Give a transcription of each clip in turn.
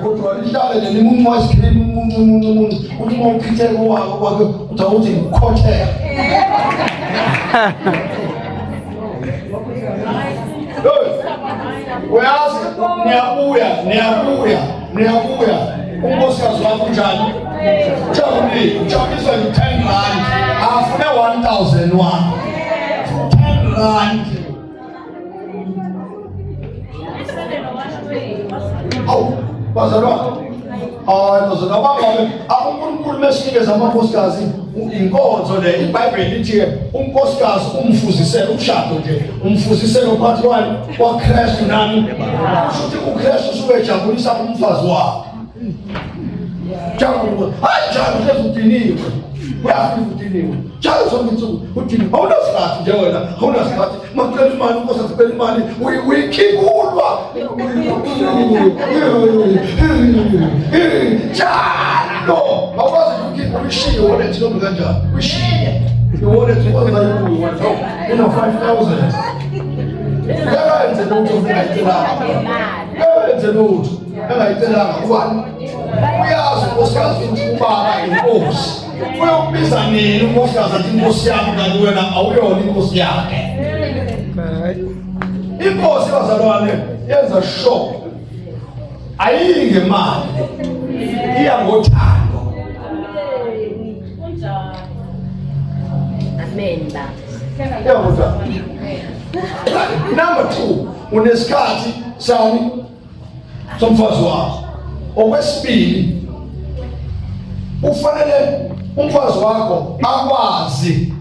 Kodwa lihlale nje limuncu ice cream muncu muncu muncu. Uthi uma uphitheke owakho kwakhe uthi awuthi ngikhotheka. Uyazi niyabuya niyabuya niyabuya unkosikazi wakho unjani? Jabulile, ujabuliswa nje 10 rand. Afune 1000 wakho. 10 rand. Awu, bazalwane. Hayi bazalwane, abangabe uNkulunkulu mesinikeza amakhosikazi inkonzo le iBhayibheli lithi unkosikazi umfuzisela umshado nje umfuzisela phakathi kwani kwaKristu nani kusho ukuthi uKristu usuke ejabulisa umfazi wakhe Jabula. Hayi njalo hlezi udiniwe. Uyafika udiniwe. Njalo zonke insuku udiniwe. Awunasikhathi nje wena. Awunasikhathi. Makucela imali unkosi acela imali uyikhibulwa. Njalo. Awukwazi ukukhipha uyishiye wallet noma kanjani. Uyishiye. I-wallet ukwazi kuyi wallet. Una 5000. Ngeke enze lutho ungayicelanga. Ngeke enze lutho. Engayicelanga ubani? Uyazi unkosikazi ukuthi ubaba inkosi. Uyokubiza nini unkosikazi athi inkosi yami kanti wena awuyona inkosi yakhe. Inkosi bazalwane yenza sure ayiyi ngemali iya ngothando. Amen baba. Iya ngothando. Number 2 unesikhathi sani somfazi wakho okwesibili ufanele umfazi wakho akwazi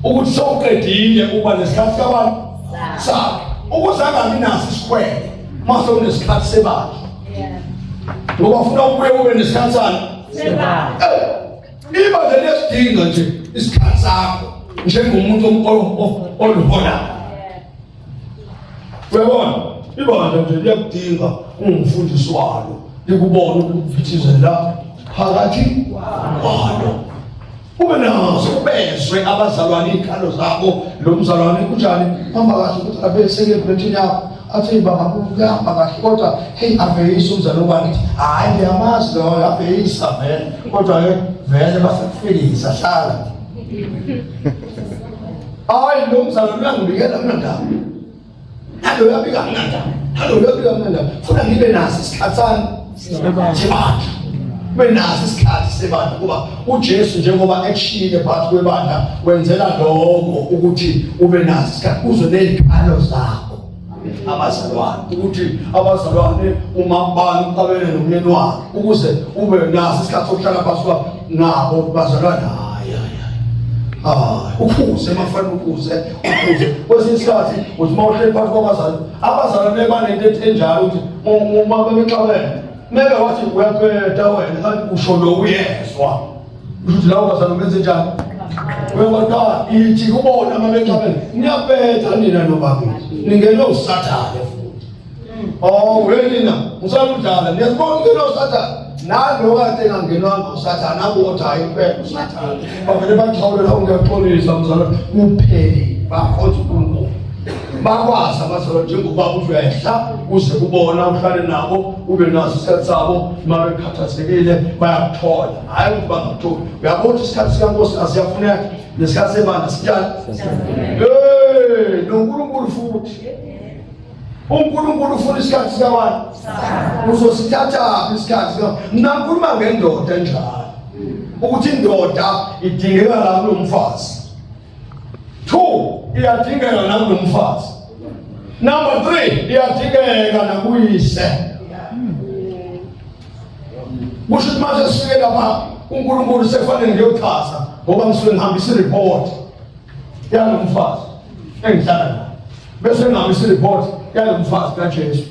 ukuthi sewuqedile uba nesikhathi kabani sakhe ukuze angabi naso isikhwele uma sewunesikhathi sebandla ngoba funa ubuye ube nesikhathi sani sebandla eh, ibandla liyasidinga nje isikhathi sakho njengomuntu oliholayo Uyabona? Ibandla nje liyakudinga ungumfundisi walo. Likubona ukuphithizela phakathi kwalo. Ube nazo ubezwe abazalwane iy'khalo zabo lo mzalwane kunjani hamba kahle ukuthi abeseke ebhrentshini yakho athi baba kuyahamba kahle kodwa hey aveyisa umzalwane ubani ithi hhayi ngiyamazi loyo aveyisa vele kodwa-ke vele basekufikisa hlala Hayi lo mzalwane uyangibikela kunandaba. Nalo uyabika kunandaba. Nalo uyabika kunandaba. Funa ngibe naso isikhathi sami sebandla. Ube naso isikhathi sebandla kuba uJesu njengoba ekushiyile phakathi kwebandla wenzela lokho ukuthi ube naso isikhathi uzwe nezikhalo zakho. Abazalwane ukuthi abazalwane uma bani uxabene nomyeni wakhe ukuze ube naso isikhathi sokuhlala phansi kwabo nabo bazalwane hayi hayi hayi uphuze mafana uphuze uphuze kwesinye isikhathi uthi uma uhleli phakathi kwabazali abazalwane banento enjalo ukuthi uma bebexabene meke wathi uyabheda wena kanti usho lo uyezwa Usho ukuthi lawo bazalwane benze njani? Uyabaqala ithi kubona uma bexabene niyabetha nina nobabili ningenwe usathane futhi. Oh wena usaludlala niyazibona ungenwe usathane. Nalo kade engangenwanga usathane abotha hayi impela usathane. Bavele baxhawulela ungiyaxolisa mzalwane kupheli bakhonza uNkulunkulu. Bakwazi abazalwane njengoba uthi uyayehla uze kubona uhlale nabo ube naso isikhathi sabo uma bekhathazekile bayakuthola. Hayi ukuthi bangakutholi. Uyabona ukuthi isikhathi sikaNkosi asiyafuneka nesikhathi sebandla sijani? Hey, noNkulunkulu futhi. uNkulunkulu ufuna isikhathi sikabani? Uzosithathaphi isikhathi sika? Mina ngikhuluma ngendoda enjalo. Ukuthi indoda idingeka la kulomfazi. 2 iyadingeka nakulomfazi. Number 3 iyadingeka nakuyise. Kusho ukuthi manje sifike lapha uNkulunkulu sekufanele ngiyochaza ngoba ngisuke ngihambisa i-report yalo mfazi engihlala naye bese ngihambisa i-report yalo mfazi kaJesu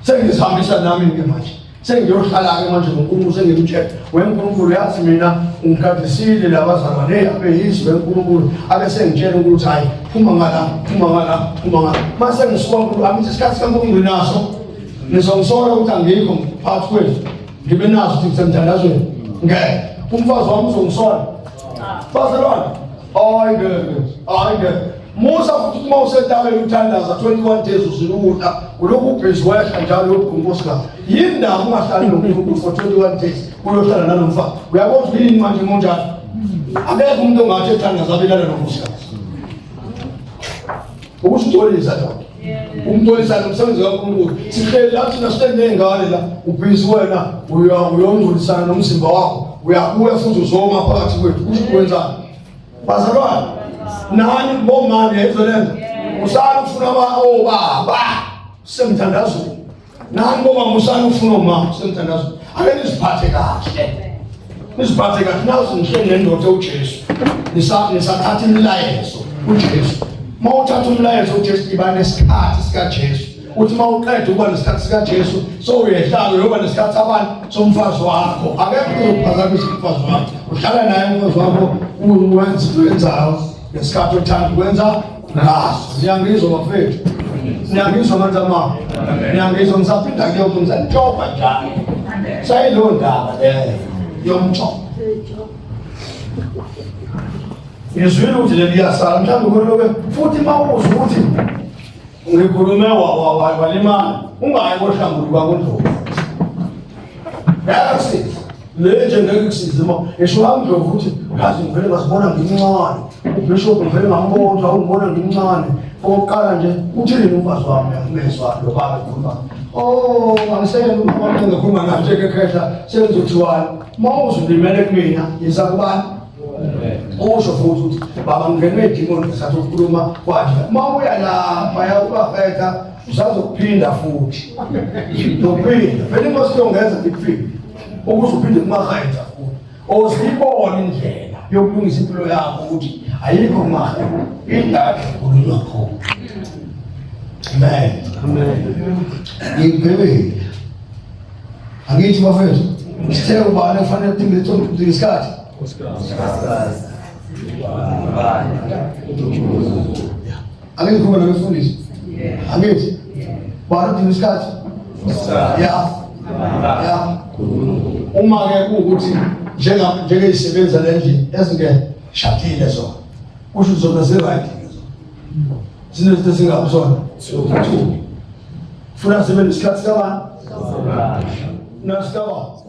sengizihambisa nami-ke manje sengiyohlala-ke manje noNkulunkulu sengimtshela weNkulunkulu yazi mina ungigadisile labazalwane hey abe yizwi leNkulunkulu abe sengitshela ukuthi hayi phuma ngala phuma ngala phuma ngala mase ngisuka uNkulunkulu angithi isikhathi sikaNkulunkulu naso nizongisola ukuthi angikho phakathi kwenu ngibe naso ukuthi ngisemthandazweni ngeke umfazi wami uzongisola bazalwane hayi ngeke hayi ngeke. Musa futhi uma usentabeni uthandaza 21 days uzila ukudla, ulokhu ubhizi wehla njalo uyobhunga unkosikazi. Yini ndaba ungahlali noNkulunkulu for 21 days uyohlala nalo mfana? Uyabona ukuthi yini manje ngonjalo? Akekho umuntu ongathi ethandaza abelala nonkosikazi. Ukusingcolisa lokho. Umngcolisa nomsebenzi kaNkulunkulu. Sihleli la thina sihleli ney'ngane la, ubhizi wena uyongcolisana nomzimba wakho. Uyabuya futhi uzoma phakathi kwethu. Kusho kwenzani? Bazalwane, nani bomama yayizwa lento. Usana ufuna obaba semthandazweni. Nani bomama usana ufuna omama semthandazweni. Ake niziphathe kahle. Niziphathe kahle nazi ngihleli nendoda uJesu. Nisathatha imilayezo uJesu. Uma uthatha umlayezo uJesu iba nesikhathi sikaJesu. Uthi uma uqeda ukuba nesikhathi sikaJesu so uyehlala uyoba nesikhathi sabani somfazi wakho. Akekho uzokuphazamisa umfazi wakho. Uhlala naye umfazi wakho uwenza into oyenzayo ngesikhathi othanda ukwenza ngaso. Niyangizwa bafethu? Niyangizwa manje ama? Niyangizwa ngisaphinda kuyo ngisanitshoba njalo. Sayiloo ndaba leyo yomtshoba. Ngizwile ukuthi leli liyasala mhlawumbe khona lokho futhi uma uzwa ukuthi Ngikhulume walimala ungayi kohlambuluka kuNdlovu. Ngeke kusize. Le nje ngeke kusize ma. Ngisho uNdlovu ukuthi yazi ngivele ngazibona ngimncane. UBishop ngivele ngambona ungibona ngimncane. Okokuqala nje uthini umfazi wami uyangimezwa lo baba ekhuluma. Oh, angiseyena umama engikhuluma naye nje kekhehla sengizothiwani. Uma uzulimele kumina yiza kubani? Usho futhi ukuthi baba ngingenwe idimoni ngesikhathi ukukhuluma kwanje. Uma uya lapha yakubafetha usazokuphinda futhi. Uzophinda. Phela inkosi iyongenza ngikuphinde. Ukuze uphinde kumahayetha futhi. Ozibona indlela yokulungisa impilo yakho ukuthi ayikho kumahayetha. Indaba ekhulunywa khona. Amen. Amen. Ngibhekile. Angithi bafethu, sithe ubani kufanele udinge udinge isikhathi? Angithi khuluma nabefundisi. Angithi. Bani udinga isikhathi? Ya. Ya. Uma ke kuwukuthi njenga njengezisebenza lendlini ezingeshadile zona. Kusho zona zi-right ke zona. Zinezinto ezingabi zona. Two. Funa sibe nesikhathi sikabani? Nasikabani?